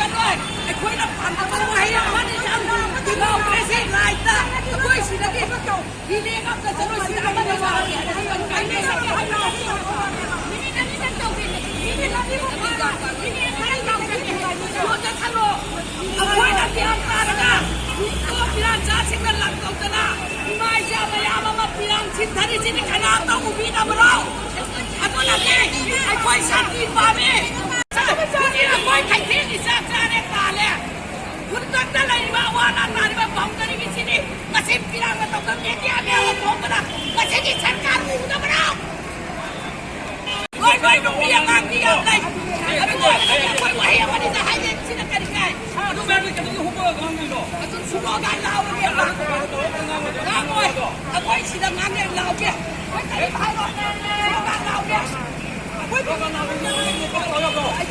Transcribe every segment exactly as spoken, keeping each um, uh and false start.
ꯑꯩꯈꯣꯏꯅ ꯄꯥꯝꯖꯕ ꯋꯥꯍꯩ ꯑꯃꯅꯤ, ꯗꯤꯃꯣꯀ꯭ꯔꯦꯁꯤ ꯔꯥꯏꯠꯇ ꯑꯩꯈꯣꯏ ꯁꯤꯗꯒꯤ ꯃꯤꯔꯦꯞ ꯑꯝꯇ ꯆꯠꯂꯣꯏ, ꯁꯤꯗ ꯑꯃꯅ ꯋꯥ ꯍꯥꯏꯕ ꯀꯔꯤ ꯂꯩꯔꯒꯦ ꯍꯥꯏꯕ? ꯃꯤꯅꯤꯠ ꯑꯅꯤꯗꯪ ꯇꯧꯒꯦ꯫ ꯃꯤꯅꯤꯠ ꯑꯅꯤꯕꯨ ꯐꯥꯔꯣꯏ꯫ ꯃꯤꯅꯤꯠ ꯑꯅꯤ ꯈꯔ ꯇꯧꯒꯦ꯫ ꯌꯣꯠꯇ ꯊꯜꯂꯣ꯫ ꯑꯩꯈꯣꯏꯅ ꯒ꯭ꯌꯥꯟ ꯇꯥꯔꯒ ꯐꯤꯔꯥꯟꯆꯥꯁꯤꯡꯅ ꯂꯪ ꯇꯧꯗꯅ ꯏꯃꯥ ꯏꯆꯥ ꯃꯌꯥꯝ ꯑꯃ ꯄꯤꯔꯥꯡ ꯁꯤꯟꯊꯔꯤꯁꯤꯗꯤ ꯀꯅꯥꯝꯇ ꯎꯕꯤꯗꯕ꯭ꯔꯣ? ꯑꯗꯨꯅꯗꯤ ꯑꯩꯈꯣꯏ ꯁꯥꯟꯇꯤ ꯄꯥꯝꯃꯤ꯫ ꯍꯧꯖꯤꯛ ꯑꯩꯈꯣꯏ ꯀꯩꯊꯦꯜꯒꯤ ꯆꯥꯛ ꯆꯥꯔꯦ ꯇꯥꯜꯂꯦ꯫ ꯈꯨꯟꯇꯛꯇ ꯂꯩꯔꯤꯕ ꯑꯋꯥ ꯑꯅꯥ ꯇꯥꯔꯤꯕ ꯕꯥꯎꯟꯗꯔꯤꯒꯤꯁꯤꯗꯤ ꯃꯁꯤ ꯄꯤꯔꯥꯡꯅ ꯇꯧꯗꯕ ꯃꯦꯗꯤꯌꯥ ꯃꯌꯥꯝ ꯑꯃ ꯊꯣꯛꯄꯗ ꯃꯁꯤꯒꯤ ꯁꯔꯀꯥꯔ ꯎꯗꯕ꯭ꯔꯣ? ꯅꯣꯏ, ꯅꯣꯏ ꯅꯨꯄꯤ ꯑꯉꯥꯡꯗꯤ ꯌꯥꯝ ꯂꯩ꯫ ꯑꯗꯨ ꯑꯣꯏꯔꯒꯗꯤ ꯑꯩꯈꯣꯏ ꯋꯥꯍꯩ ꯑꯃꯅꯤꯗ ꯍꯥꯏꯖꯩ, ꯁꯤꯅ ꯀꯔꯤ ꯀꯥꯏ? ꯑꯗꯨ ꯃꯌꯥꯝꯗꯨ ꯀꯩꯗꯧꯕꯒꯤ ꯍꯨꯞꯄꯒ ꯉꯥꯡꯗꯣꯏꯅꯣ? ꯑꯗꯨꯝ ꯁꯨꯔꯣ ꯀꯥꯏꯅ ꯂꯥꯎꯔꯒꯦꯕ꯫ ꯉꯥꯡꯉꯣꯏ꯫ ꯑꯩꯈꯣꯏ ꯁꯤꯗ ꯉꯥꯡꯉꯦ ꯂꯥꯎꯒꯦ꯫ ꯑꯩꯈꯣꯏ ꯀꯔꯤꯝ ꯍꯥꯏꯔꯣꯏ꯫ ꯁꯨꯔꯣ ꯀꯥꯏꯅ ꯂꯥꯎꯒꯦ꯫ ꯑꯩꯈꯣꯏ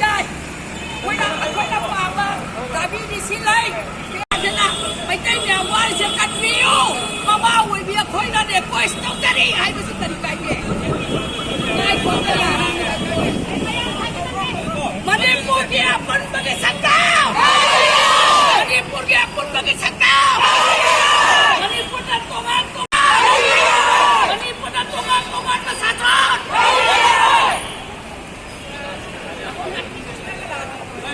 ꯌꯥꯏ꯫ ꯑꯩꯈꯣꯏꯅ, ꯑꯩꯈꯣꯏꯅ ꯄꯥꯝꯕ ꯗꯥꯕꯤꯗꯤ ꯁꯤ ꯂꯩ꯫ ꯑꯗꯨꯅ ꯃꯩꯇꯩ ꯃꯌꯥꯝ ꯋꯥꯔꯤꯁꯦ ꯀꯟꯕꯤꯌꯨ꯫ ꯃꯃꯥ ꯑꯣꯏꯕꯤ ꯑꯩꯈꯣꯏꯅ ꯔꯤꯀ꯭ꯋꯦꯁ ꯇꯧꯖꯔꯤ ꯍꯥꯏꯕꯁꯤ ꯀꯔꯤ ꯀꯥꯏꯒꯦ? ꯉꯥꯏꯈꯣ, ꯀꯅꯥ? ꯃꯅꯤꯄꯨꯔꯒꯤ ꯑꯄꯨꯟꯕꯒꯤ ꯁꯛꯇꯝ! ꯃꯅꯤꯄꯨꯔꯒꯤ ꯑꯄꯨꯟꯕꯒꯤ ꯁꯛꯇꯝ! ꯃꯅꯤꯄꯨꯔꯗ ꯇꯣꯉꯥꯟ ꯇꯣꯉꯥꯟ! ꯃꯅꯤꯄꯨꯔꯗ ꯇꯣꯉꯥꯟ ꯇꯣꯉꯥꯟꯕ ꯁꯥꯁꯟ!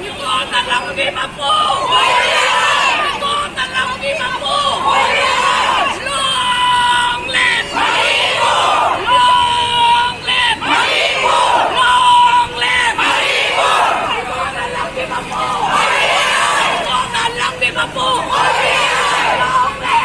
ꯏꯇꯣꯝꯇ ꯂꯧꯈꯤ ꯃꯄꯨ! ꯏꯇꯣꯝꯇ ꯂꯧꯈꯤ ꯃꯄꯨ! Long live! Long live! Long live! ꯏꯇꯣꯝꯇ ꯂꯧꯈꯤ ꯃꯄꯨ! ꯏꯇꯣꯝꯇ ꯂꯧꯈꯤ ꯃꯄꯨ! Long live!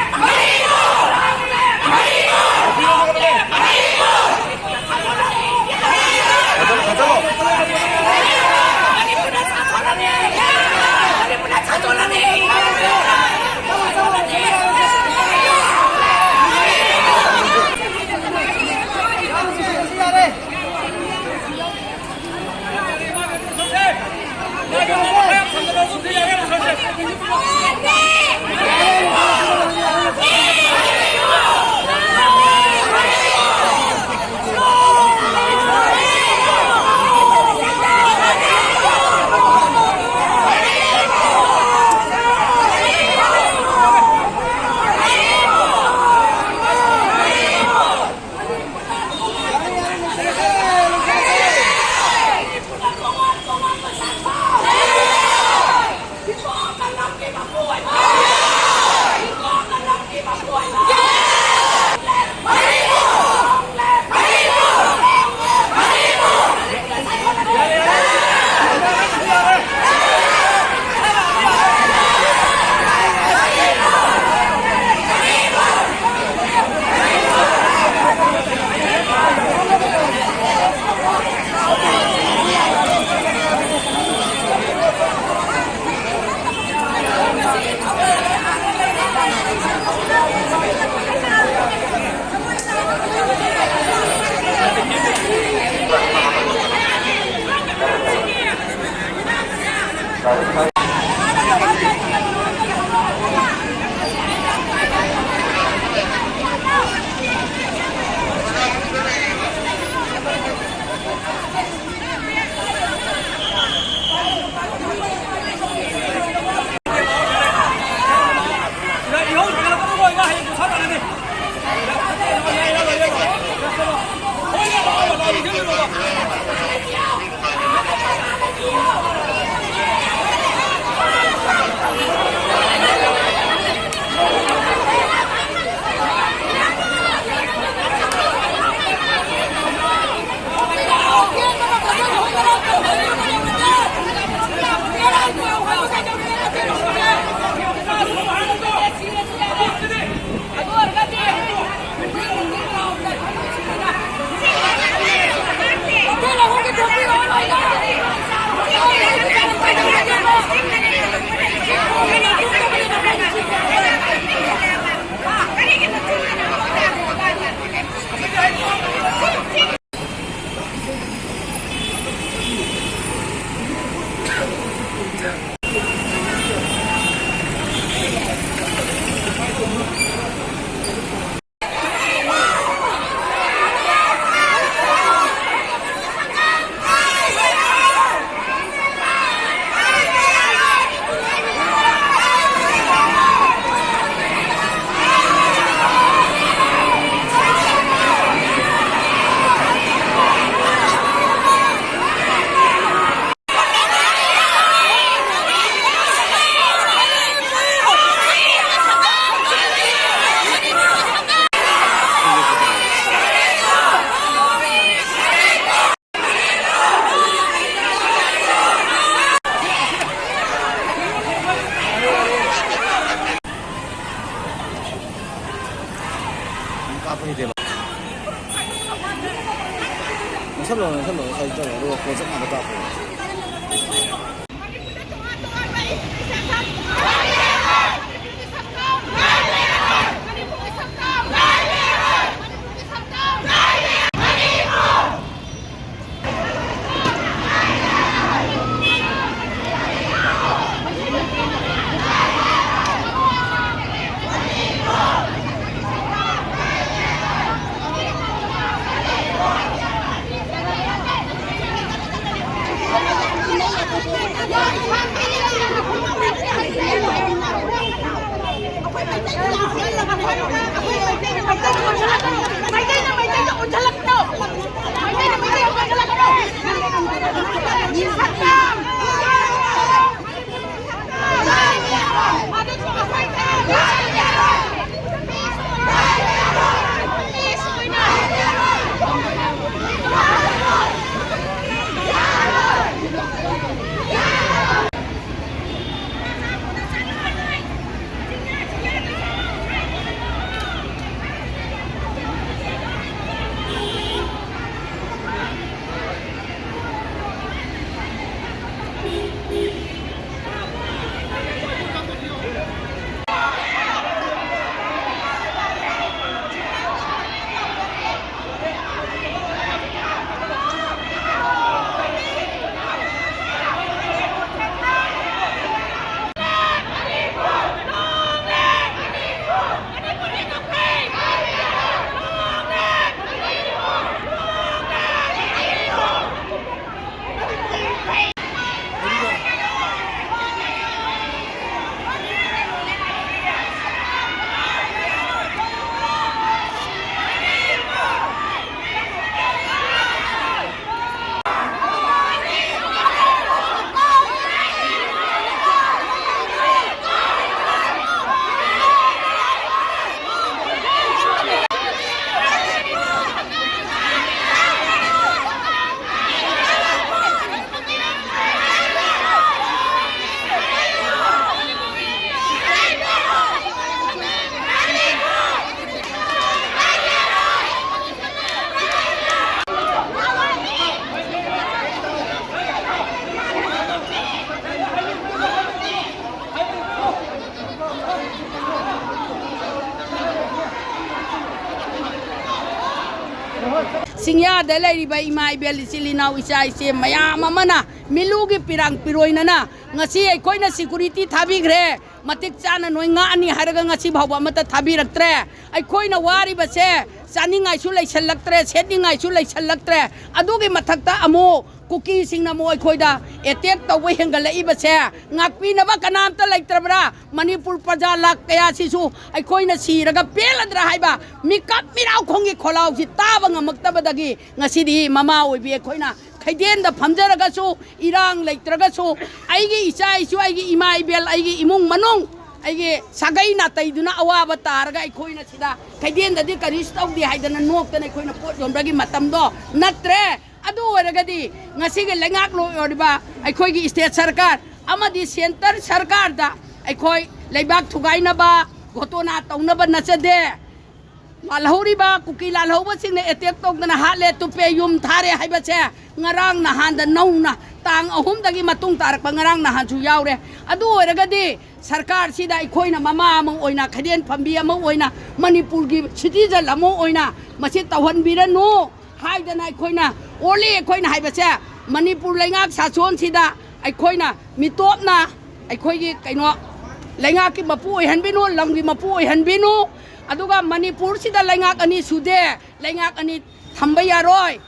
ꯅꯛꯁꯜꯂꯣ, ꯅꯛꯁꯜꯂꯣ, ꯉꯁꯥꯏ ꯆꯠꯂꯣ, ꯑꯗꯨꯒ ꯀꯣꯏ ꯆꯠꯅꯕ ꯇꯥꯛꯄ꯫ ꯆꯤꯡꯌꯥꯗ ꯂꯩꯔꯤꯕ ꯏꯃꯥ ꯏꯕꯦꯜ, ꯏꯆꯤꯜ ꯏꯅꯥꯎ, ꯏꯆꯥ ꯏꯆꯦ ꯃꯌꯥꯝ ꯑꯃꯅ ꯃꯤꯂꯨꯒꯤ ꯄꯤꯔꯥꯡ ꯄꯤꯔꯣꯏꯅꯅ ꯉꯁꯤ ꯑꯩꯈꯣꯏꯅ ꯁꯦꯀꯨꯔꯤꯇꯤ ꯊꯥꯕꯤꯈ꯭ꯔꯦ꯫ ꯃꯇꯤꯛ ꯆꯥꯅ ꯅꯣꯏ ꯉꯥꯛꯑꯅꯤ ꯍꯥꯏꯔꯒ ꯉꯁꯤ ꯐꯥꯎꯕ ꯑꯃꯠꯇ ꯊꯥꯕꯤꯔꯛꯇ꯭ꯔꯦ꯫ ꯑꯩꯈꯣꯏꯅ ꯋꯥꯔꯤꯕꯁꯦ ꯆꯥꯅꯤꯡꯉꯥꯏꯁꯨ ꯂꯩꯁꯜꯂꯛꯇ꯭ꯔꯦ, ꯁꯦꯠꯅꯤꯡꯉꯥꯏꯁꯨ ꯂꯩꯁꯜꯂꯛꯇ꯭ꯔꯦ꯫ ꯑꯗꯨꯒꯤ ꯃꯊꯛꯇ ꯑꯃꯨꯛ ꯀꯨꯀꯤꯁꯤꯡꯅ ꯑꯃꯨꯛ ꯑꯩꯈꯣꯏꯗ ꯑꯦꯇꯦꯛ ꯇꯧꯕ ꯍꯦꯟꯒꯠꯂꯛꯏꯕꯁꯦ ꯉꯥꯛꯄꯤꯅꯕ ꯀꯅꯥꯝꯇ ꯂꯩꯇ꯭ꯔꯕ꯭ꯔꯥ? ꯃꯅꯤꯄꯨꯔ ꯄ꯭ꯔꯖꯥ ꯂꯥꯈ ꯀꯌꯥꯁꯤꯁꯨ ꯑꯩꯈꯣꯏꯅ ꯁꯤꯔꯒ ꯄꯦꯜꯂꯗ꯭ꯔꯥ ꯍꯥꯏꯕ ꯃꯤꯀꯞ ꯃꯤꯔꯥꯎꯈꯣꯡꯒꯤ ꯈꯣꯜꯂꯥꯎꯁꯤ ꯇꯥꯕ ꯉꯝꯃꯛꯇꯕꯗꯒꯤ ꯉꯁꯤꯗꯤ ꯃꯃꯥ ꯑꯣꯏꯕꯤ ꯑꯩꯈꯣꯏꯅ ꯈꯩꯗꯦꯟꯗ ꯐꯝꯖꯔꯒꯁꯨ, ꯏꯔꯥꯡ ꯂꯩꯇ꯭ꯔꯒꯁꯨ, ꯑꯩꯒꯤ ꯏꯆꯥ ꯏꯁꯨ, ꯑꯩꯒꯤ ꯏꯃꯥ ꯏꯕꯦꯜ, ꯑꯩꯒꯤ ꯏꯃꯨꯡ ꯃꯅꯨꯡ, ꯑꯩꯒꯤ ꯁꯥꯒꯩ ꯅꯥꯇꯩꯗꯨꯅ ꯑꯋꯥꯕ ꯇꯥꯔꯒ ꯑꯩꯈꯣꯏꯅ ꯁꯤꯗ ꯈꯩꯗꯦꯟꯗꯗꯤ ꯀꯔꯤꯁꯨ ꯇꯧꯗꯦ ꯍꯥꯏꯗꯅ ꯅꯣꯛꯇꯅ ꯑꯩꯈꯣꯏꯅ ꯄꯣꯠ ꯌꯣꯟꯕꯒꯤ ꯃꯇꯝꯗꯣ ꯅꯠꯇ꯭ꯔꯦ꯫ ꯑꯗꯨ ꯑꯣꯏꯔꯒꯗꯤ ꯉꯁꯤꯒꯤ ꯂꯩꯉꯥꯛꯂꯣꯏ ꯑꯣꯏꯔꯤꯕ ꯑꯩꯈꯣꯏꯒꯤ ꯁ꯭ꯇꯦꯠ ꯁꯔꯀꯥꯔ ꯑꯃꯗꯤ ꯁꯦꯟꯇꯔ ꯁꯔꯀꯥꯔꯗ ꯑꯩꯈꯣꯏ ꯂꯩꯕꯥꯛ ꯊꯨꯒꯥꯏꯅꯕ, ꯘꯣꯇꯣꯅꯥ ꯇꯧꯅꯕ ꯅꯠꯆꯗꯦ꯫ ꯂꯥꯜꯍꯧꯔꯤꯕ ꯀꯨꯀꯤ ꯂꯥꯜꯍꯧꯕꯁꯤꯡꯅ ꯑꯦꯇꯦꯛ ꯇꯧꯗꯅ ꯍꯥꯠꯂꯦ, ꯇꯨꯞꯄꯦ, ꯌꯨꯝ ꯊꯥꯔꯦ ꯍꯥꯏꯕꯁꯦ ꯉꯔꯥꯡ ꯅꯍꯥꯟꯗ ꯅꯧꯅ ꯇꯥꯡ ꯑꯍꯨꯝꯗꯒꯤ ꯃꯇꯨꯡ ꯇꯥꯔꯛꯄ ꯉꯔꯥꯡ ꯅꯍꯥꯟꯁꯨ ꯌꯥꯎꯔꯦ꯫ ꯑꯗꯨ ꯑꯣꯏꯔꯒꯗꯤ ꯁꯔꯀꯥꯔꯁꯤꯗ ꯑꯩꯈꯣꯏꯅ ꯃꯃꯥ ꯑꯃ ꯑꯣꯏꯅ, ꯈꯩꯗꯦꯟ ꯐꯝꯕꯤ ꯑꯃ ꯑꯣꯏꯅ, ꯃꯅꯤꯄꯨꯔꯒꯤ ꯁꯤꯇꯤꯖꯟ ꯑꯃ ꯑꯣꯏꯅ ꯃꯁꯤ ꯇꯧꯍꯟꯕꯤꯔꯅꯨ ꯍꯥꯏꯗꯅ ꯑꯩꯈꯣꯏꯅ only ꯑꯩꯈꯣꯏꯅ ꯍꯥꯏꯕꯁꯦ ꯃꯅꯤꯄꯨꯔ ꯂꯩꯉꯥꯛ ꯁꯥꯁꯣꯟꯁꯤꯗ ꯑꯩꯈꯣꯏꯅ ꯃꯤꯇꯣꯞꯅ ꯑꯩꯈꯣꯏꯒꯤ ꯀꯩꯅꯣ ꯂꯩꯉꯥꯛꯀꯤ ꯃꯄꯨ ꯑꯣꯏꯍꯟꯕꯤꯅꯨ, ꯂꯝꯒꯤ ꯃꯄꯨ ꯑꯣꯏꯍꯟꯕꯤꯅꯨ꯫ ꯑꯗꯨꯒ ꯃꯅꯤꯄꯨꯔꯁꯤꯗ ꯂꯩꯉꯥꯛ ꯑꯅꯤ ꯁꯨꯗꯦ, ꯂꯩꯉꯥꯛ ꯑꯅꯤ ꯊꯝꯕ ꯌꯥꯔꯣꯏ꯫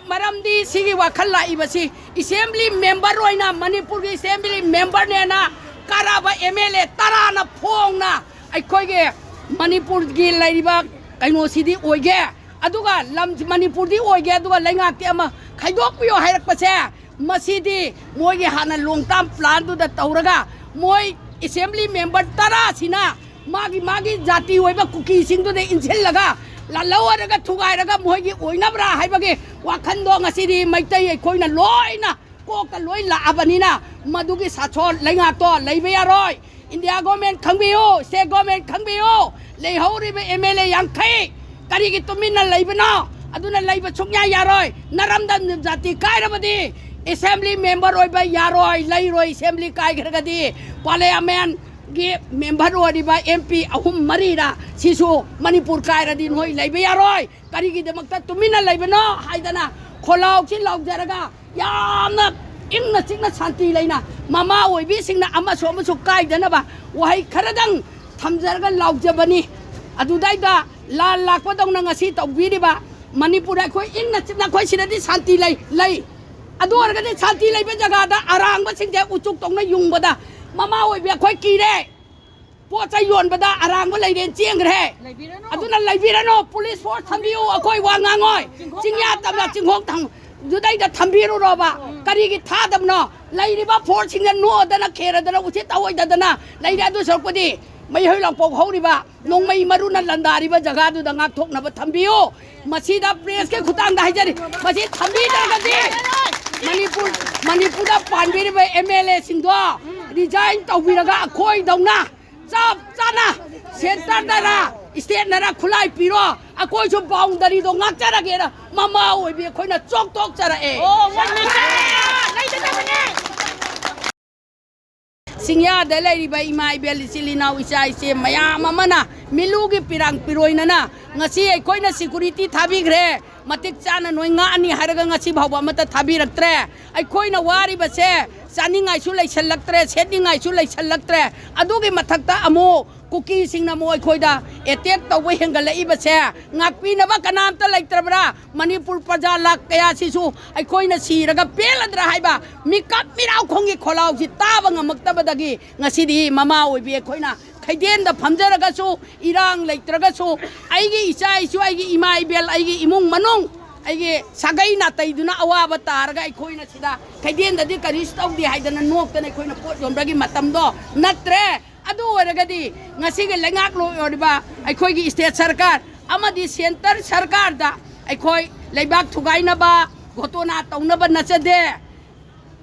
ꯃꯔꯝꯗꯤ ꯁꯤꯒꯤ ꯋꯥꯈꯜ ꯂꯥꯛꯏꯕꯁꯤ ꯑꯦꯁꯦꯝꯕ꯭ꯂꯤ ꯃꯦꯝꯕꯔ ꯑꯣꯏꯅ, ꯃꯅꯤꯄꯨꯔꯒꯤ ꯑꯦꯁꯦꯝꯕ꯭ꯂꯤ ꯃꯦꯝꯕꯔꯅꯦꯅ ꯀꯥꯔꯕ ꯑꯦꯝ ꯑꯦꯜ ꯑꯦ ꯇꯔꯥꯅ ꯐꯣꯡꯅ ꯑꯩꯈꯣꯏꯒꯤ ꯃꯅꯤꯄꯨꯔꯒꯤ ꯂꯩꯔꯤꯕ ꯀꯩꯅꯣꯁꯤꯗꯤ ꯑꯣꯏꯒꯦ, ꯑꯗꯨꯒ ꯂꯝ ꯃꯅꯤꯄꯨꯔꯗꯤ ꯑꯣꯏꯒꯦ, ꯑꯗꯨꯒ ꯂꯩꯉꯥꯛꯇꯤ ꯑꯃ ꯈꯥꯏꯗꯣꯛꯄꯤꯌꯣ ꯍꯥꯏꯔꯛꯄꯁꯦ, ꯃꯁꯤꯗꯤ ꯃꯣꯏꯒꯤ ꯍꯥꯟꯅ ꯂꯣꯡ ꯇꯥꯝ ꯄ꯭ꯂꯥꯟꯗꯨꯗ ꯇꯧꯔꯒ ꯃꯣꯏ ꯑꯦꯁꯦꯝꯕ꯭ꯂꯤ ꯃꯦꯝꯕꯔ ꯇꯔꯥꯁꯤꯅ ꯃꯥꯒꯤ ꯃꯥꯒꯤ ꯖꯥꯇꯤ ꯑꯣꯏꯕ ꯀꯨꯀꯤꯁꯤꯡꯗꯨꯗ ꯏꯟꯁꯤꯜꯂꯒ ꯂꯥꯜꯍꯧꯔꯒ ꯊꯨꯒꯥꯏꯔꯒ ꯃꯣꯏꯒꯤ ꯑꯣꯏꯅꯕ꯭ꯔꯥ ꯍꯥꯏꯕꯒꯤ ꯋꯥꯈꯜꯗꯣ ꯉꯁꯤꯗꯤ ꯃꯩꯇꯩ ꯑꯩꯈꯣꯏꯅ ꯂꯣꯏꯅ ꯀꯣꯛꯇ ꯂꯣꯏ ꯂꯥꯛꯑꯕꯅꯤꯅ ꯃꯗꯨꯒꯤ ꯁꯥꯁꯣꯟ ꯂꯩꯉꯥꯛꯇꯣ ꯂꯩꯕ ꯌꯥꯔꯣꯏ꯫ ꯏꯟꯗꯤꯌꯥ ꯒꯣꯔꯃꯦꯟ ꯈꯪꯕꯤꯌꯨ, ꯁ꯭ꯇꯦꯠ ꯒꯣꯔꯃꯦꯟ ꯈꯪꯕꯤꯌꯨ, ꯂꯩꯍꯧꯔꯤꯕ ꯑꯦꯝ ꯑꯦꯜ ꯑꯦ ꯌꯥꯡꯈꯩ ꯀꯔꯤꯒꯤ ꯇꯨꯃꯤꯟꯅ ꯂꯩꯕꯅꯣ? ꯑꯗꯨꯅ ꯂꯩꯕ ꯁꯨꯡꯌꯥ ꯌꯥꯔꯣꯏ꯫ ꯅꯔꯝꯗꯝ ꯖꯥꯇꯤ ꯀꯥꯏꯔꯕꯗꯤ ꯑꯦꯁꯦꯝꯕ꯭ꯂꯤ ꯃꯦꯝꯕꯔ ꯑꯣꯏꯕ ꯌꯥꯔꯣꯏ, ꯂꯩꯔꯣꯏ꯫ ꯑꯦꯁꯦꯝꯕ꯭ꯂꯤ ꯀꯥꯏꯈ꯭ꯔꯒꯗꯤ ꯄꯥꯔꯂꯤꯌꯥꯃꯦꯟ ꯒꯤ ꯃꯦꯝꯕꯔ ꯑꯣꯏꯔꯤꯕ ꯑꯦꯝ ꯄꯤ ꯑꯍꯨꯝ ꯃꯔꯤꯔ ꯁꯤꯁꯨ ꯃꯅꯤꯄꯨꯔ ꯀꯥꯏꯔꯗꯤ ꯅꯣꯏ ꯂꯩꯕ ꯌꯥꯔꯣꯏ, ꯀꯔꯤꯒꯤꯗꯃꯛꯇ ꯇꯨꯃꯤꯟꯅ ꯂꯩꯕꯅꯣ ꯍꯥꯏꯗꯅ ꯈꯣꯜꯂꯥꯎꯁꯤ ꯂꯥꯎꯖꯔꯒ ꯌꯥꯝꯅ ꯏꯪꯅ ꯆꯤꯛꯅ ꯁꯥꯟꯇꯤ ꯂꯩꯅ ꯃꯃꯥ ꯑꯣꯏꯕꯤꯁꯤꯡꯅ ꯑꯃꯁꯨ ꯑꯃꯁꯨ ꯀꯥꯏꯗꯅꯕ ꯋꯥꯍꯩ ꯈꯔꯗꯪ ꯊꯝꯖꯔꯒ ꯂꯥꯎꯖꯕꯅꯤ꯫ ꯑꯗꯨꯗꯩꯗ ꯂꯥꯟ ꯂꯥꯛꯄꯗꯧꯅ ꯉꯁꯤ ꯇꯧꯕꯤꯔꯤꯕ ꯃꯅꯤꯄꯨꯔ ꯑꯩꯈꯣꯏ ꯏꯪꯅ ꯆꯤꯛꯅ ꯑꯩꯈꯣꯏ ꯁꯤꯗꯗꯤ ꯁꯥꯟꯇꯤ ꯂꯩ, ꯂꯩ꯫ ꯑꯗꯨ ꯑꯣꯏꯔꯒꯗꯤ ꯁꯥꯟꯇꯤ ꯂꯩꯕ ꯖꯒꯥꯗ ꯑꯔꯥꯡꯕꯁꯤꯡꯁꯦ ꯎꯆꯨꯛ ꯇꯧꯅ ꯌꯨꯡꯕꯗ ꯃꯃꯥ ꯑꯣꯏꯕꯤ ꯑꯩꯈꯣꯏ ꯀꯤꯔꯦ꯫ ꯄꯣꯠ ꯆꯩ ꯌꯣꯟꯕꯗ ꯑꯔꯥꯡꯕ ꯂꯩꯔꯦꯅ ꯆꯦꯟꯈ꯭ꯔꯦ꯫ ꯂꯩꯕꯤꯔꯅꯨ꯫ ꯑꯗꯨꯅ ꯂꯩꯕꯤꯔꯅꯨ, ꯄꯨꯂꯤꯁ ꯐꯣꯔꯁ ꯊꯝꯕꯤꯌꯨ, ꯑꯩꯈꯣꯏ ꯋꯥ ꯉꯥꯡꯉꯣꯏ꯫ ꯆꯤꯡꯈꯣꯡ ꯆꯤꯡꯌꯥ ꯊꯝꯕ ꯇꯝꯅ ꯆꯤꯡꯈꯣꯡ ꯊꯝ-, ꯑꯗꯨꯗꯩꯗ ꯊꯝꯕꯤꯔꯨꯔꯣꯕ꯫ ꯎꯝ꯫ ꯀꯔꯤꯒꯤ ꯊꯥꯗꯕꯅꯣ? ꯂꯩꯔꯤꯕ ꯐꯣꯔꯁꯁꯤꯡꯅ ꯅꯣꯛꯑꯗꯅ ꯈꯦꯔꯗꯅ ꯎꯁꯤꯠ ꯊꯑꯣꯏꯗꯗꯅ ꯂꯩꯔꯦ꯫ ꯑꯗꯨ ꯁꯔꯨꯛꯄꯨꯗꯤ ꯃꯩꯍꯧ ꯂꯥꯡꯄꯣꯛ ꯍꯧꯔꯤꯕ ꯅꯣꯡꯃꯩ ꯃꯔꯨꯅ ꯂꯟꯗꯥꯔꯤꯕ ꯖꯒꯥꯗꯨꯗ ꯉꯥꯛꯊꯣꯛꯅꯕ ꯊꯝꯕꯤꯌꯨ꯫ ꯃꯁꯤꯗ ꯄ꯭ꯔꯦꯁꯀꯤ ꯈꯨꯠꯊꯥꯡꯗ ꯍꯥꯏꯖꯔꯤ, ꯃꯁꯤ ꯊꯝꯕꯤꯗ꯭ꯔꯒꯗꯤ ꯃꯅꯤꯄꯨꯔ, ꯃꯅꯤꯄꯨꯔꯗ ꯄꯥꯟꯕꯤꯔꯤꯕ ꯑꯦꯝ ꯑꯦꯜ ꯑꯦꯁꯤꯡꯗꯣ ꯔꯤꯖꯥꯏꯟ ꯇꯧꯕꯤꯔꯒ ꯑꯩꯈꯣꯏꯗꯧꯅ ꯆꯞ ꯆꯥꯅ ꯁꯦꯟꯇꯔꯗꯔ ꯏꯁꯇꯦꯠꯅꯔ ꯈꯨꯠꯂꯥꯏ ꯄꯤꯔꯣ, ꯑꯩꯈꯣꯏꯁꯨ ꯕꯥꯎꯟꯗꯔꯤꯗꯣ ꯉꯥꯛꯆꯔꯒꯦꯅ ꯃꯃꯥ ꯑꯣꯏꯕꯤ ꯑꯩꯈꯣꯏꯅ ꯆꯣꯛꯊꯣꯛꯆꯔꯛꯑꯦ꯫ ꯑꯣ, ꯃꯣꯏ ꯉꯥꯛꯆꯔꯦ꯫ ꯂꯩꯒꯗꯕꯅꯦ꯫ ꯆꯤꯡꯌꯥꯗ ꯂꯩꯔꯤꯕ ꯏꯃꯥ ꯏꯕꯦꯜ, ꯏꯆꯤꯜ ꯏꯅꯥꯎ, ꯏꯆꯥ ꯏꯆꯦ ꯃꯌꯥꯝ ꯑꯃꯅ ꯃꯤꯂꯨꯒꯤ ꯄꯤꯔꯥꯡ ꯄꯤꯔꯣꯏꯅꯅ ꯉꯁꯤ ꯑꯩꯈꯣꯏꯅ ꯁꯦꯀꯨꯔꯤꯇꯤ ꯊꯥꯕꯤꯈ꯭ꯔꯦ꯫ ꯃꯇꯤꯛ ꯆꯥꯅ ꯅꯣꯏ ꯉꯥꯛꯑꯅꯤ ꯍꯥꯏꯔꯒ ꯉꯁꯤ ꯐꯥꯎꯕ ꯑꯃꯠꯇ ꯊꯥꯕꯤꯔꯛꯇ꯭ꯔꯦ꯫ ꯑꯩꯈꯣꯏꯅ ꯋꯥꯔꯤꯕꯁꯦ ꯆꯥꯅꯤꯡꯉꯥꯏꯁꯨ ꯂꯩꯁꯜꯂꯛꯇ꯭ꯔꯦ, ꯁꯦꯠꯅꯤꯡꯉꯥꯏꯁꯨ ꯂꯩꯁꯜꯂꯛꯇ꯭ꯔꯦ꯫ ꯑꯗꯨꯒꯤ ꯃꯊꯛꯇ ꯑꯃꯨꯛ ꯀꯨꯀꯤꯁꯤꯡꯅ ꯑꯃꯨꯛ ꯑꯩꯈꯣꯏꯗ ꯑꯦꯇꯦꯛ ꯇꯧꯕ ꯍꯦꯟꯒꯠꯂꯛꯏꯕꯁꯦ ꯉꯥꯛꯄꯤꯅꯕ ꯀꯅꯥꯝꯇ ꯂꯩꯇ꯭ꯔꯕ꯭ꯔꯥ? ꯃꯅꯤꯄꯨꯔ ꯄ꯭ꯔꯖꯥ ꯂꯥꯈ ꯀꯌꯥꯁꯤꯁꯨ ꯑꯩꯈꯣꯏꯅ ꯁꯤꯔꯒ ꯄꯦꯜꯂꯗ꯭ꯔꯥ ꯍꯥꯏꯕ ꯃꯤꯀꯞ ꯃꯤꯔꯥꯎꯈꯣꯡꯒꯤ ꯈꯣꯜꯂꯥꯎꯁꯤ ꯇꯥꯕ ꯉꯝꯃꯛꯇꯕꯗꯒꯤ ꯉꯁꯤꯗꯤ ꯃꯃꯥ ꯑꯣꯏꯕꯤ ꯑꯩꯈꯣꯏꯅ ꯈꯩꯗꯦꯟꯗ ꯐꯝꯖꯔꯒꯁꯨ, ꯏꯔꯥꯡ ꯂꯩꯇ꯭ꯔꯒꯁꯨ, ꯑꯩꯒꯤ ꯏꯆꯥ ꯏꯁꯨ, ꯑꯩꯒꯤ ꯏꯃꯥ ꯏꯕꯦꯜ, ꯑꯩꯒꯤ ꯏꯃꯨꯡ ꯃꯅꯨꯡ, ꯑꯩꯒꯤ ꯁꯥꯒꯩ ꯅꯥꯇꯩꯗꯨꯅ ꯑꯋꯥꯕ ꯇꯥꯔꯒ ꯑꯩꯈꯣꯏꯅ ꯁꯤꯗ ꯈꯩꯗꯦꯟꯗꯗꯤ ꯀꯔꯤꯁꯨ ꯇꯧꯗꯦ ꯍꯥꯏꯗꯅ ꯅꯣꯛꯇꯅ ꯑꯩꯈꯣꯏꯅ ꯄꯣꯠ ꯌꯣꯟꯕꯒꯤ ꯃꯇꯝꯗꯣ ꯅꯠꯇ꯭ꯔꯦ꯫ ꯑꯗꯨ ꯑꯣꯏꯔꯒꯗꯤ ꯉꯁꯤꯒꯤ ꯂꯩꯉꯥꯛꯂꯣꯏ ꯑꯣꯏꯔꯤꯕ ꯑꯩꯈꯣꯏꯒꯤ ꯁ꯭ꯇꯦꯠ ꯁꯔꯀꯥꯔ ꯑꯃꯗꯤ ꯁꯦꯟꯇꯔ ꯁꯔꯀꯥꯔꯗ ꯑꯩꯈꯣꯏ ꯂꯩꯕꯥꯛ ꯊꯨꯒꯥꯏꯅꯕ, ꯘꯣꯇꯣꯅꯥ ꯇꯧꯅꯕ ꯅꯠꯆꯗꯦ꯫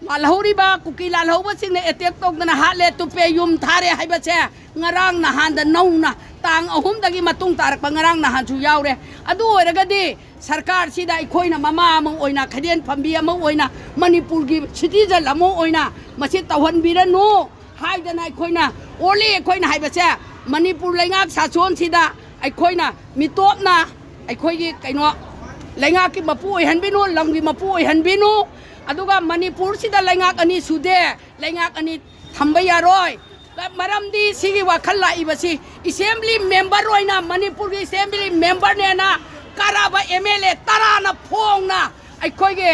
ꯂꯥꯜꯍꯧꯔꯤꯕ ꯀꯨꯀꯤ ꯂꯥꯜꯍꯧꯕꯁꯤꯡꯅ ꯑꯦꯇꯦꯛ ꯇꯧꯗꯅ ꯍꯥꯠꯂꯦ, ꯇꯨꯞꯄꯦ, ꯌꯨꯝ ꯊꯥꯔꯦ ꯍꯥꯏꯕꯁꯦ ꯉꯔꯥꯡ ꯅꯍꯥꯟꯗ ꯅꯧꯅ ꯇꯥꯡ ꯑꯍꯨꯝꯗꯒꯤ ꯃꯇꯨꯡ ꯇꯥꯔꯛꯄ ꯉꯔꯥꯡ ꯅꯍꯥꯟꯁꯨ ꯌꯥꯎꯔꯦ꯫ ꯑꯗꯨ ꯑꯣꯏꯔꯒꯗꯤ ꯁꯔꯀꯥꯔꯁꯤꯗ ꯑꯩꯈꯣꯏꯅ ꯃꯃꯥ ꯑꯃ ꯑꯣꯏꯅ, ꯈꯩꯗꯦꯟ ꯐꯝꯕꯤ ꯑꯃ ꯑꯣꯏꯅ, ꯃꯅꯤꯄꯨꯔꯒꯤ ꯁꯤꯇꯤꯖꯟ ꯑꯃ ꯑꯣꯏꯅ ꯃꯁꯤ ꯇꯧꯍꯟꯕꯤꯔꯅꯨ꯫ ꯍꯥꯏꯗꯅ ꯑꯩꯈꯣꯏꯅ ꯑꯣꯜꯂꯤ꯫ ꯑꯩꯈꯣꯏꯅ ꯍꯥꯏꯕꯁꯦ, ꯃꯅꯤꯄꯨꯔ ꯂꯩꯉꯥꯛ ꯁꯥꯁꯣꯟꯁꯤꯗ ꯑꯩꯈꯣꯏꯅ ꯃꯤꯇꯣꯞꯅ ꯑꯩꯈꯣꯏꯒꯤ ꯀꯩꯅꯣ ꯂꯩꯉꯥꯛꯀꯤ ꯃꯄꯨ ꯑꯣꯏꯍꯟꯕꯤꯅꯨ, ꯂꯝꯒꯤ ꯃꯄꯨ ꯑꯣꯏꯍꯟꯕꯤꯅꯨ꯫ ꯑꯗꯨꯒ ꯃꯅꯤꯄꯨꯔꯁꯤꯗ ꯂꯩꯉꯥꯛ ꯑꯅꯤ ꯁꯨꯗꯦ, ꯂꯩꯉꯥꯛ ꯑꯅꯤ ꯊꯝꯕ ꯌꯥꯔꯣꯏ꯫ ꯃꯔꯝꯗꯤ ꯁꯤꯒꯤ ꯋꯥꯈꯜ ꯂꯥꯛꯏꯕꯁꯤ ꯑꯦꯁꯦꯝꯕ꯭ꯂꯤ ꯃꯦꯝꯕꯔ ꯑꯣꯏꯅ, ꯃꯅꯤꯄꯨꯔꯒꯤ ꯑꯦꯁꯦꯝꯕ꯭ꯂꯤ ꯃꯦꯝꯕꯔꯅꯦꯅ ꯀꯥꯔꯕ ꯑꯦꯝ ꯑꯦꯜ ꯑꯦ ꯇꯔꯥꯅ ꯐꯣꯡꯅ ꯑꯩꯈꯣꯏꯒꯤ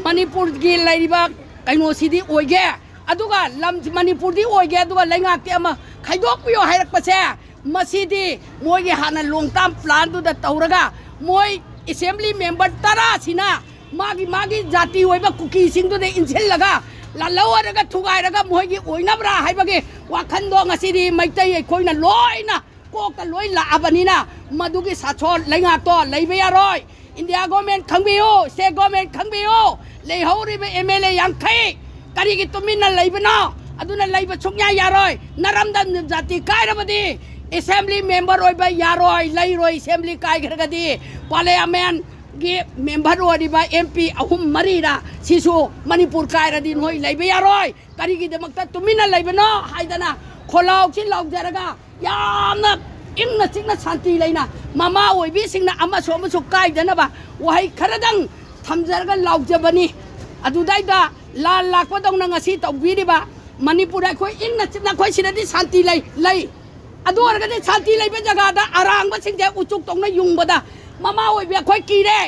ꯃꯅꯤꯄꯨꯔꯒꯤ ꯂꯩꯔꯤꯕ ꯀꯩꯅꯣꯁꯤꯗꯤ ꯑꯣꯏꯒꯦ꯫ ꯑꯗꯨꯒ ꯂꯝ ꯃꯅꯤꯄꯨꯔꯗꯤ ꯑꯣꯏꯒꯦ, ꯑꯗꯨꯒ ꯂꯩꯉꯥꯛꯇꯤ ꯑꯃ ꯈꯥꯏꯗꯣꯛꯄꯤꯌꯣ ꯍꯥꯏꯔꯛꯄꯁꯦ, ꯃꯁꯤꯗꯤ ꯃꯣꯏꯒꯤ ꯍꯥꯟꯅ ꯂꯣꯡ ꯇꯥꯝ ꯄ꯭ꯂꯥꯟꯗꯨꯗ ꯇꯧꯔꯒ ꯃꯣꯏ ꯑꯦꯁꯦꯝꯕ꯭ꯂꯤ ꯃꯦꯝꯕꯔ ꯇꯔꯥꯁꯤꯅ ꯃꯥꯒꯤ ꯃꯥꯒꯤ ꯖꯥꯇꯤ ꯑꯣꯏꯕ ꯀꯨꯀꯤꯁꯤꯡꯗꯨꯗ ꯏꯟꯁꯤꯜꯂꯒ ꯂꯥꯜꯍꯧꯔꯒ ꯊꯨꯒꯥꯏꯔꯒ ꯃꯣꯏꯒꯤ ꯑꯣꯏꯅꯕ꯭ꯔꯥ ꯍꯥꯏꯕꯒꯤ ꯋꯥꯈꯟꯗꯣ ꯉꯁꯤꯗꯤ ꯃꯩꯇꯩ ꯑꯩꯈꯣꯏꯅ ꯂꯣꯏꯅ ꯀꯣꯛꯇ ꯂꯣꯏ ꯂꯥꯛꯑꯕꯅꯤꯅ ꯃꯗꯨꯒꯤ ꯁꯥꯁꯣꯟ ꯂꯩꯉꯥꯛꯇꯣ ꯂꯩꯕ ꯌꯥꯔꯣꯏ꯫ ꯏꯟꯗꯤꯌꯥ ꯒꯣꯔꯃꯦꯟ ꯈꯪꯕꯤꯌꯨ, ꯁ꯭ꯇꯦꯠ ꯒꯣꯔꯃꯦꯟ ꯈꯪꯕꯤꯌꯨ, ꯂꯩꯍꯧꯔꯤꯕ ꯑꯦꯝ ꯑꯦꯜ ꯑꯦ ꯌꯥꯡꯈꯩ ꯀꯔꯤꯒꯤ ꯇꯨꯃꯤꯟꯅ ꯂꯩꯕꯅꯣ? ꯑꯗꯨꯅ ꯂꯩꯕ ꯁꯨꯡꯌꯥ ꯌꯥꯔꯣꯏ꯫ ꯅꯔꯝꯗꯝ ꯖꯥꯇꯤ ꯀꯥꯏꯔꯕꯗꯤ ꯑꯦꯁꯦꯝꯕ꯭ꯂꯤ ꯃꯦꯝꯕꯔ ꯑꯣꯏꯕ ꯌꯥꯔꯣꯏ, ꯂꯩꯔꯣꯏ꯫ ꯑꯦꯁꯦꯝꯕ꯭ꯂꯤ ꯀꯥꯏꯈ꯭ꯔꯒꯗꯤ ꯄꯥꯔꯂꯤꯌꯥꯃꯦꯟꯒꯤ ꯃꯦꯝꯕꯔ ꯑꯣꯏꯔꯤꯕ ꯑꯦꯝ ꯄꯤ ꯑꯍꯨꯝ ꯃꯔꯤꯔ ꯁꯤꯁꯨ ꯃꯅꯤꯄꯨꯔ ꯀꯥꯏꯔꯗꯤ ꯅꯣꯏ ꯂꯩꯕ ꯌꯥꯔꯣꯏ꯫ ꯀꯔꯤꯒꯤꯗꯃꯛꯇ ꯇꯨꯃꯤꯟꯅ ꯂꯩꯕꯅꯣ ꯍꯥꯏꯗꯅ ꯈꯣꯜꯂꯥꯎꯁꯤ ꯂꯥꯎꯖꯔꯒ ꯌꯥꯝꯅ ꯏꯪꯅ ꯆꯤꯛꯅ ꯁꯥꯟꯇꯤ ꯂꯩꯅ ꯃꯃꯥ ꯑꯣꯏꯕꯤꯁꯤꯡꯅ ꯑꯃꯁꯨ ꯑꯃꯁꯨ ꯀꯥꯏꯗꯅꯕ ꯋꯥꯍꯩ ꯈꯔꯗꯪ ꯊꯝꯖꯔꯒ ꯂꯥꯎꯖꯕꯅꯤ꯫ ꯑꯗꯨꯗꯩꯗ ꯂꯥꯟ ꯂꯥꯛꯄꯗꯧꯅ ꯉꯁꯤ ꯇꯧꯕꯤꯔꯤꯕ ꯃꯅꯤꯄꯨꯔ ꯑꯩꯈꯣꯏ ꯏꯪꯅ ꯆꯤꯛꯅ ꯑꯩꯈꯣꯏ ꯁꯤꯗꯗꯤ ꯁꯥꯟꯇꯤ ꯂꯩ, ꯂꯩ꯫ ꯑꯗꯨ ꯑꯣꯏꯔꯒꯗꯤ ꯁꯥꯟꯇꯤ ꯂꯩꯕ ꯖꯒꯥꯗ ꯑꯔꯥꯡꯕꯁꯤꯡꯁꯦ ꯎꯆꯨꯛ ꯇꯧꯅ ꯌꯨꯡꯕꯗ ꯃꯃꯥ ꯑꯣꯏꯕꯤ ꯑꯩꯈꯣꯏ ꯀꯤꯔꯦ꯫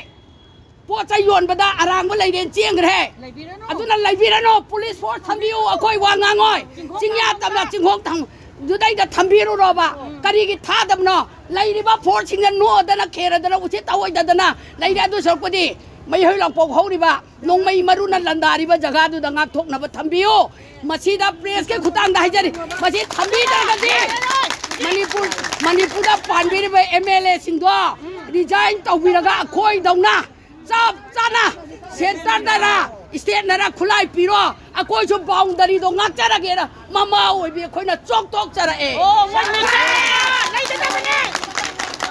ꯄꯣꯠ ꯆꯩ ꯌꯣꯟꯕꯗ ꯑꯔꯥꯡꯕ ꯂꯩꯔꯦꯅ ꯆꯦꯟꯈ꯭ꯔꯦ꯫ ꯂꯩꯕꯤꯔꯅꯨ꯫ ꯑꯗꯨꯅ ꯂꯩꯕꯤꯔꯅꯨ, ꯄꯨꯂꯤꯁ ꯐꯣꯔꯁ ꯊꯝꯕꯤꯌꯨ꯫ ꯑꯩꯈꯣꯏ ꯋꯥ ꯉꯥꯡꯉꯣꯏ꯫ ꯆꯤꯡꯈꯣꯡ ꯆꯤꯡꯌꯥ ꯊꯝꯕ ꯇꯝꯅ ꯆꯤꯡꯈꯣꯡ ꯊꯝ-, ꯑꯗꯨꯗꯩꯗ ꯊꯝꯕꯤꯔꯨꯔꯣꯕ꯫ ꯀꯔꯤꯒꯤ ꯊꯥꯗꯕꯅꯣ? ꯂꯩꯔꯤꯕ ꯐꯣꯔꯁꯁꯤꯡꯅ ꯅꯣꯛꯑꯗꯅ ꯈꯦꯔꯗꯅ ꯎꯁꯤꯠ ꯊꯑꯣꯏꯗꯗꯅ ꯂꯩꯔꯦ꯫ ꯑꯗꯨ ꯁꯔꯨꯛꯄꯨꯗꯤ ꯃꯩꯍꯧ ꯂꯥꯡꯄꯣꯛ ꯍꯧꯔꯤꯕ ꯅꯣꯡꯃꯩ ꯃꯔꯨꯅ ꯂꯥꯟꯗꯥꯔꯤꯕ ꯖꯒꯥꯗꯨꯗ ꯉꯥꯛꯊꯣꯛꯅꯕ ꯊꯝꯕꯤꯌꯨ꯫ ꯃꯁꯤꯗ ꯄ꯭ꯔꯦꯁꯀꯤ ꯈꯨꯠꯊꯥꯡꯗ ꯍꯥꯏꯖꯔꯤ, ꯃꯁꯤ ꯊꯝꯕꯤꯗ꯭ꯔꯒꯗꯤ ꯃꯅꯤꯄꯨꯔ, ꯃꯅꯤꯄꯨꯔꯗ ꯄꯥꯟꯕꯤꯔꯤꯕ ꯑꯦꯝ ꯑꯦꯜ ꯑꯦꯁꯤꯡꯗꯣ ꯔꯤꯖꯥꯏꯟ ꯇꯧꯕꯤꯔꯒ ꯑꯩꯈꯣꯏꯗꯧꯅ ꯆꯞ ꯆꯥꯅ ꯁꯦꯟꯇꯔꯗꯔ ꯁ꯭ꯇꯦꯠꯅꯔ ꯈꯨꯠꯂꯥꯏ ꯄꯤꯔꯣ, ꯑꯩꯈꯣꯏꯁꯨ ꯕꯥꯎꯟꯗꯔꯤꯗꯣ ꯉꯥꯛꯆꯔꯒꯦꯅ ꯃꯃꯥ ꯑꯣꯏꯕꯤ ꯑꯩꯈꯣꯏꯅ ꯆꯣꯛꯊꯣꯛꯆꯔꯛꯑꯦ꯫ ꯑꯣ, ꯃꯣꯏ ꯉꯥꯛꯆꯔꯦ! ꯂꯩꯒꯗꯕꯅꯦ!